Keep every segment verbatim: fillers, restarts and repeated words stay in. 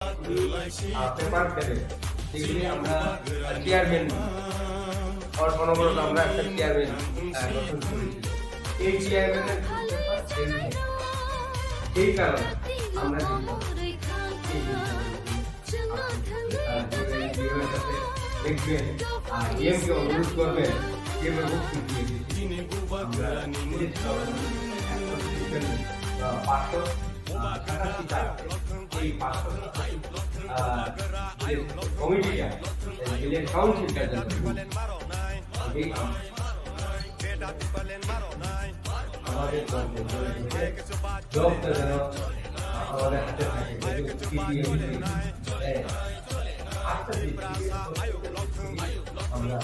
আহ, পেপার দেবে, সেগুলি আমরা চেয়ারম্যান, অন-, অনবরত আমরা একটা চেয়ারম্যান, আহ, গঠন করেছি। এই চেয়ারম্যানের এই কারণে আমরা কিন্তু এই বিষয়ে, আহ, বিএমএর কাছে দেখবেন, আর বিএমকে অনুরোধ করবেন, বিএমএর মুখ ফিরিয়ে দিতে। আমরা এই যে, আহ, পাঁচশো, আহ, সাতাশি টা, এই পাঁচশো, আহ, যে কমিটিটা, এই ভিলেজ কাউন্সিলটা যেন এই আমাদের জবটা যেন আমাদের হাতে থাকে, যেহেতু টিপিএমসি, হ্যাঁ, আস্তে আস্তে আমরা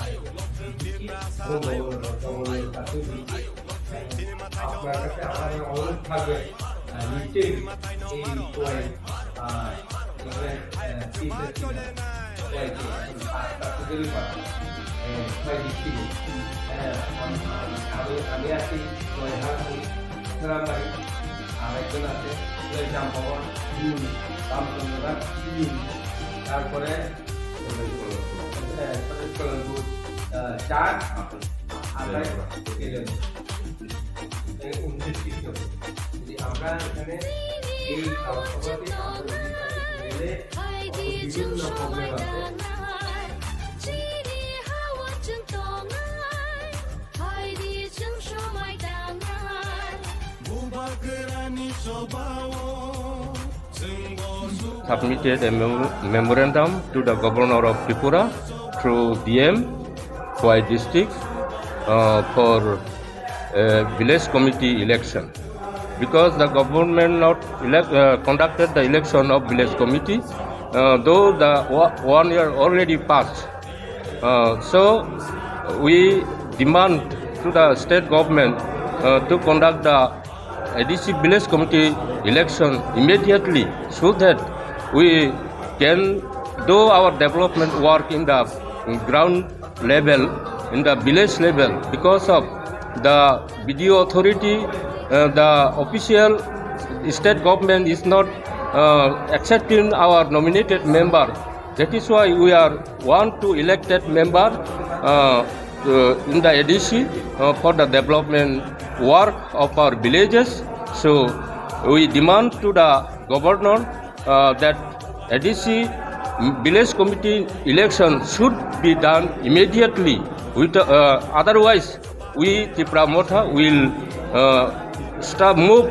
আপনার কাছে আমাদের অনুরোধ থাকবে, আহ, নিশ্চয়ই এই কয়েক, আহ, মানে, আহ, চিন্তা ছিল, কয়েক, আহ, আহ, ছয় দিন ছিল। আহ, আমি, আমি, আমি আছি, নয় হাজার সারাবাড়ি, আর একজন আছে, ওই জামভবন, হুম, রামচন্দ্রঘাট, হুম, তারপরে, হ্যাঁ, কলেজপুর, আহ, চার, আঠাশ, এই, উনত্রিশ খ্রিস্টাব্দ। যদি আমরা এখানে এই সভাপতি, আমরা যদি এখানে গেলে বিভিন্ন প্রবলেম আছে। Submitted a mem- memorandum to the governor of Tripura through D M Khowai district, uh, for, uh, village committee election, because the government not elect, uh, conducted the election of village committee, uh, though the wa- one year already passed. Uh, so we demand to the state government, uh, to conduct the A D C village committee election immediately, so that we can do our development work in the ground level, in the village level, because of the B D O authority, uh, the official state government is not, uh, accepting our nominated member. That is why we are want to elected member, uh, uh, in the A D C, uh, for the development work of our villages. So we demand to the governor, uh, that A D C village committee election should be done immediately. With, uh, otherwise, we Tipra Motha will, uh, start move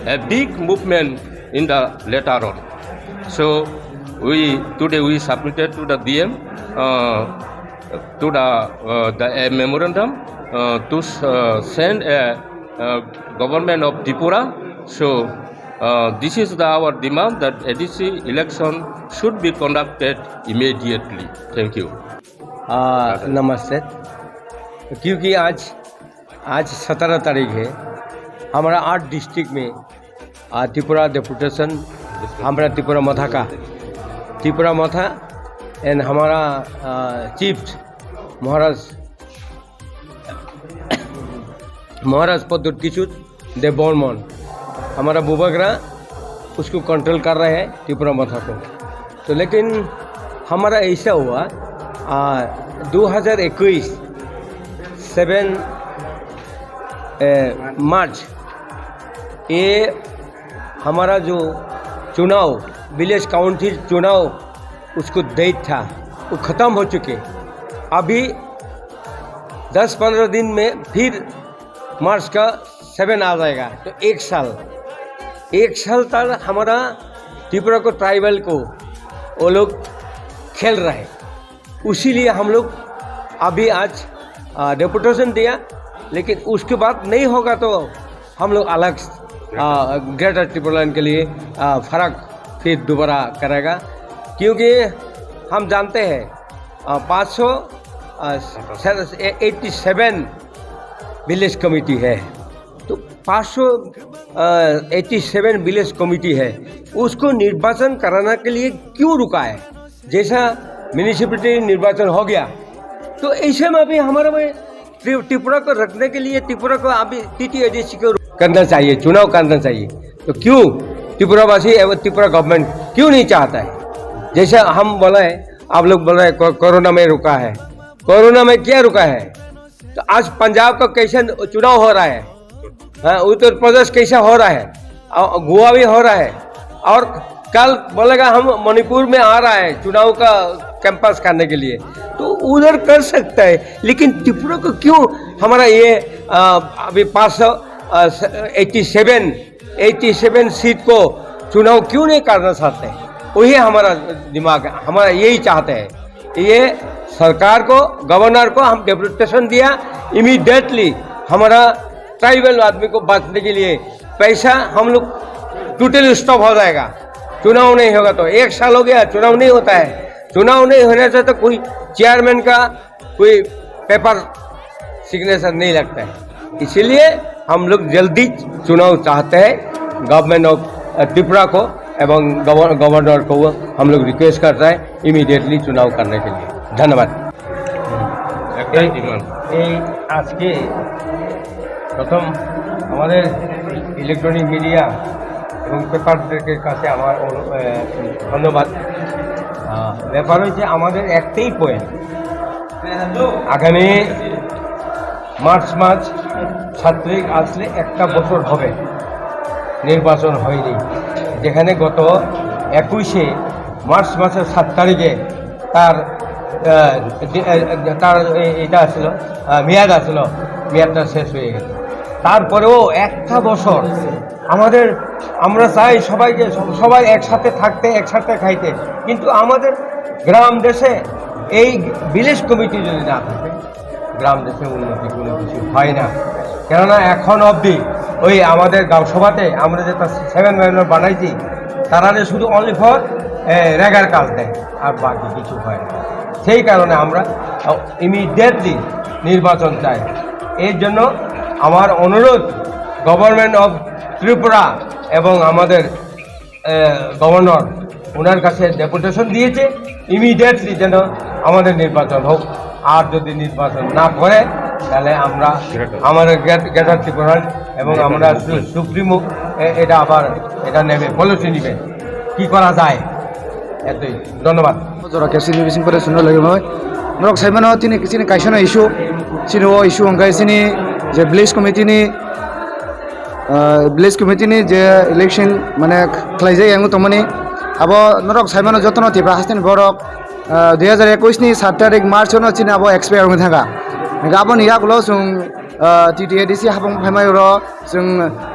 a big movement in the later on. So we today we submitted to the D M, uh, to the, uh, the a memorandum, uh, to s- uh, send a, uh, government of Tripura. So uh, this is the our demand that A D C election should be conducted immediately. Thank you. आ, नमस्ते। क्योंकि आज, आज सत्रह तारीख है, हमारा आठ डिस्ट्रिक्ट में, आ, त्रिपुरा डेपुटेशन, हमारा त्रिपुरा मथा का, त्रिपुरा मथा एंड हमारा, आ, चीफ महाराज, महाराज प्रद्युत किशोर देव बर्मन, हमारा बुबागरा उसको कंट्रोल कर रहे हैं त्रिपुरा मथा को। तो लेकिन हमारा ऐसा हुआ, आ, दो हज़ार इक्कीस सेवन, ए, मार्च, ये हमारा जो चुनाव, विलेज काउंसिल चुनाव, उसको डेट था, वो ख़त्म हो चुके। अभी दस पन्द्रह दिन में फिर मार्च का सेवन आ जाएगा, तो एक साल, एक साल तक हमारा त्रिपुरा को ट्राइबल को वो लोग खेल रहे, इसीलिए हम लोग अभी आज, आ, डेपुटेशन दिया, लेकिन उसके बाद नहीं होगा तो हम लोग अलग, आ, ग्रेटर टिप्रालैंड के लिए, आ, फर्क फिर दोबारा करेगा, क्योंकि हम जानते हैं, आ, पाँच सौ, आ, एटी सेवन विलेज कमेटी है, तो पाँच सौ, आ, एटी सेवन विलेज कमेटी है, उसको निर्वाचन कराने के लिए क्यों रुका है? जैसा म्युनिसिपैलिटी निर्वाचन हो गया, तो ऐसे में भी हमारे में त्रि-, त्रिपुरा को रखने के लिए त्रिपुरा को अभी टीटीएडीसी को करना चाहिए, चुनाव करना चाहिए। तो क्यों त्रिपुरावासी एवं त्रिपुरा गवर्नमेंट क्यों नहीं चाहता है? जैसे हम बोले, आप लोग बोल रहे हैं, को-, कोरोना में रुका है। कोरोना में क्या रुका है? तो आज पंजाब का कैसे चुनाव हो रहा है? हाँ, उत्तर प्रदेश कैसा हो रहा है? और गोवा भी हो रहा है। और कल बोलेगा, हम मणिपुर में आ रहा है चुनाव का कैंपस करने के लिए, तो उधर कर सकता है। लेकिन त्रिपुरा को क्यों हमारा ये, अ, अभी पाँच सौ, अ, eighty seven, eighty seven seat को चुनाव क्यों नहीं करना चाहते हैं? वही हमारा दिमाग है, हमारा यही चाहते हैं। ये सरकार को, गवर्नर को हम डेपुटेशन दिया, इमीडिएटली हमारा ट्राइबल आदमी को बांटने के लिए पैसा हम लोग टोटली स्टॉप हो जाएगा। चुनाव नहीं होगा तो, एक साल हो गया चुनाव नहीं होता है। चुनाव नहीं होने से तो कोई चेयरमैन का कोई पेपर सिग्नेचर नहीं लगता है। इसीलिए हम लोग जल्दी चुनाव चाहते हैं। गवर्नमेंट ऑफ त्रिपुरा को एवं गवर्नर को हम लोग रिक्वेस्ट करता है इमीडिएटली चुनाव करने के लिए। धन्यवाद। একটাই ডিমান্ড। এই আজকে প্রথম আমাদের ইলেকট্রনিক মিডিয়া এবং পেপারদের কাছে আমার অনু-, এ, ধন্যবাদ। আহ, ব্যাপার হচ্ছে আমাদের একটাই পয়েন্ট, আগামী মার্চ মাস সাত তারিখ আসলে একটা বছর হবে নির্বাচন হয়নি, যেখানে গত একুশে মার্চ মাসের সাত তারিখে তার, আহ, যে, আহ, তার এ-, এটা আসলো, আহ, মেয়াদ আসলো, মেয়াদটা শেষ হয়ে গেছে। তারপরেও একটা বছর আমাদের, আমরা চাই সবাইকে, সব-, সবাই একসাথে থাকতে, একসাথে খাইতে, কিন্তু আমাদের গ্রাম দেশে এই ভিলেজ কমিটি যদি না থাকে, গ্রাম দেশে উন্নতি কোনো কিছু হয় না। কেননা এখন অবধি ওই আমাদের গাঁও সভাতে আমরা যেটা সেভেন মেম্বার বানাইছি, তারা যে শুধু অনলি ফর রেগার কাজ দেয়, আর বাকি কিছু হয় না। সেই কারণে আমরা ইমিডিয়েটলি নির্বাচন চাই। এর জন্য আমার অনুরোধ গভর্নমেন্ট অফ ত্রিপুরা এবং আমাদের গভর্নর ওনার কাছে ডেপুটেশন দিয়েছে, ইমিডিয়েটলি যেন আমাদের নির্বাচন হোক। আর যদি নির্বাচন না করে, তাহলে আমরা আমাদের গ্রেটার ত্রিপুরা এবং আমরা সুপ্রিমো এটা আবার এটা নেবে, পলিসি নিবে, কি করা যায়। এতই, ধন্যবাদ। Jora K C B bising pore suno lagi moi. Norok sai mano tini chini kaisa no issue. Chini o issue hwnkhe chini je village committee ni, ah, village committee ni je election mane khlaijak yang tongmani. Abo norok sai mano jotono Tripura hasteni borok, ah, dui hajar ekush ni sat tarik March no chini abo expire wngwi thangkha. Hwnkhe aboni yagulo chwng, ah, T T A D C hapung phaimai oro. Chwng,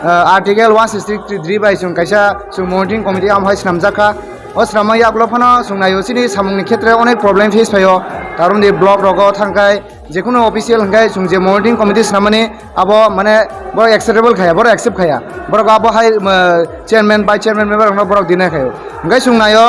ah, Article one sixty three bai chwng kaisa chwng monitoring committee amo hai swnamjak kha. O swnamma yagulo phano chwng naio chini samungni khetre onek problem face phaio. Karon di block rogo thangkhai, jekunu official hwnkhe chwng je monitoring committee swnammani abo mane borok acceptable khaya, borok accept khaya. Borok abo hai, ah, chairman, vice chairman member rokno borok deny khaio. Hwnkhe chwng naio,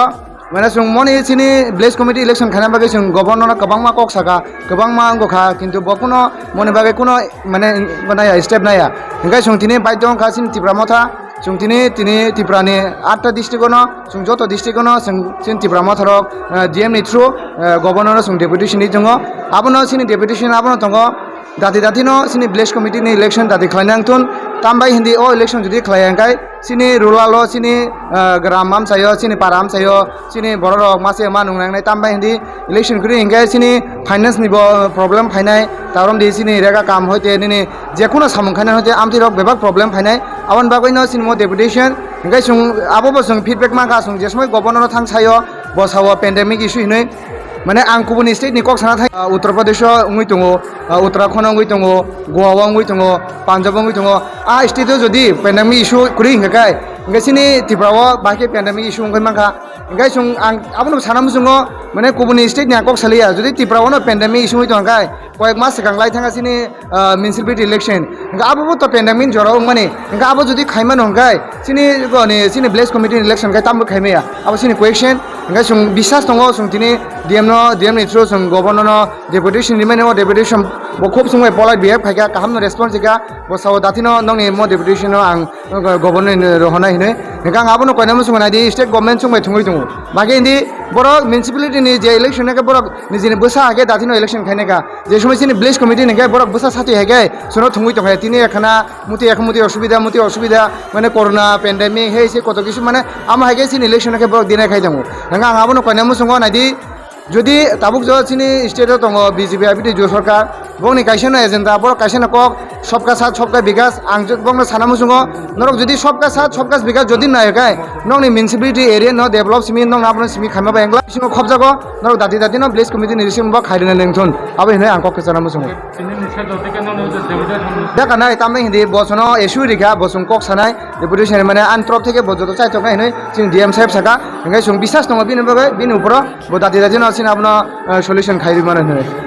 Mane chwng moni chini village committee election khaina bagwi chwng governor no kwbangma kok saka, kwbangma wngkha, kintu bo kuno moni bagwi kuno mane naya, step naya. Hwnkhe chwng tini baidhyo wngkha chini Tipra Motha, chwng tini, tini Tipra ni atta district ono, chwng joto district ono chwng chini Tipra Motha rok, eh, D M ni through, eh, governor no chwng deputation ni tongo. Abono chini deputation abono tongo. Dati dati no chini village committee ni election dati khlaina wngthun, tambai hindi o election jodi khlaiya hwnkhe chini rural o chini, ah, gram amchaio, chini para amchaio, chini borok rok mase ma nung nangnai, tambai hindi election kwrwi hwnkhe chini finance ni bo problem phainai, tarom di chini rega kam hoite nini jekhuno samung khainai hoite amtwi rok bebak problem phainai, aboni bagwi no chini mo deputation hwnkhe chwng abo bo chwng feedback mankha, chwng je somoi governor no thang saio, bo sao pandemic issue hinwi. Mane ang kubuni state ni kok sana thai, ah, Uttar Pradesh o wngwi tongo, ah, Uttarakhand o wngwi tongo, Goa o wngwi tongo, Punjab o wngwi tongo. A state o jodi pandemic issue kwrwi hwnkhe kai, hwnkhe chini Tripura o bahai khe pandemic issue wngwi mankha. Hwnkhe chwng ang abono sana muchungo, mane kubuni state ni ang kok saliya, jodi Tripura o no pandemic issue wngwi tongkha kai, koyek mas swkang lai thangkha chini ah, municipality election. Hwnkhe abo bo to pandemic jora wngmani. Hwnkhe abo jodi khaimano hwnkhe chini, goni, chini village committee election khe tamo khaimaya. Abo chini question. Hwnkhe chwng biswas tongo, chwng tini D M no, D M ni through chwng governor no deputation rimani, o deputation bo khub chwng bai polite behave khaikha, kaham no response rikha, bo sao datino nokni mo deputation no ang governor ni rohornai hinwi. Hingkhe ang abono koina muchungo naidi, state government chwng bai thwngwi tongo. Bagwi hindi borok municipality ni je election hwnkhe borok nijini bwsa hakhe datino election khainai kha. Je somoi chini village committee ni hwnkhe borok bwsa sati hakhe chwngno thwngwi tongkha. Tini ekhana muti ekha muti osubida, muti osubida, mane corona pandemic, hei se koto kisu mane amo hai khe chini election khe borok dinai khai tongo. Hingkhe ang abono koina muchungo naidi, jodi tabuk jo chini state o tongo B J P I P T F sorkar, bongni kaisa no agenda, borok kaisa no kok, sobka saath, sobka bikas, ang jo bongno sana muchungo, norok jodi sobka saath, sobka bikas jodi nai khai, nokni municipality area no develop simi, nokno abono simi khaima bai wngla, bisingo khobjago, norok dati dati no village committee ni bisingo bo khairina lengthun, abo hinwi ang kok sana muchungo. Daka nai tamni hindi bosono issue rikha, bosong kok sanai, deputation mane an trop theke bo joto chai toknai hinwi chini D M saheb saka, hinwi chwng bisas tongo bini bagwi, bini uporo bo dati dati no chini abono, eh, solution khai rwi mano hinwi.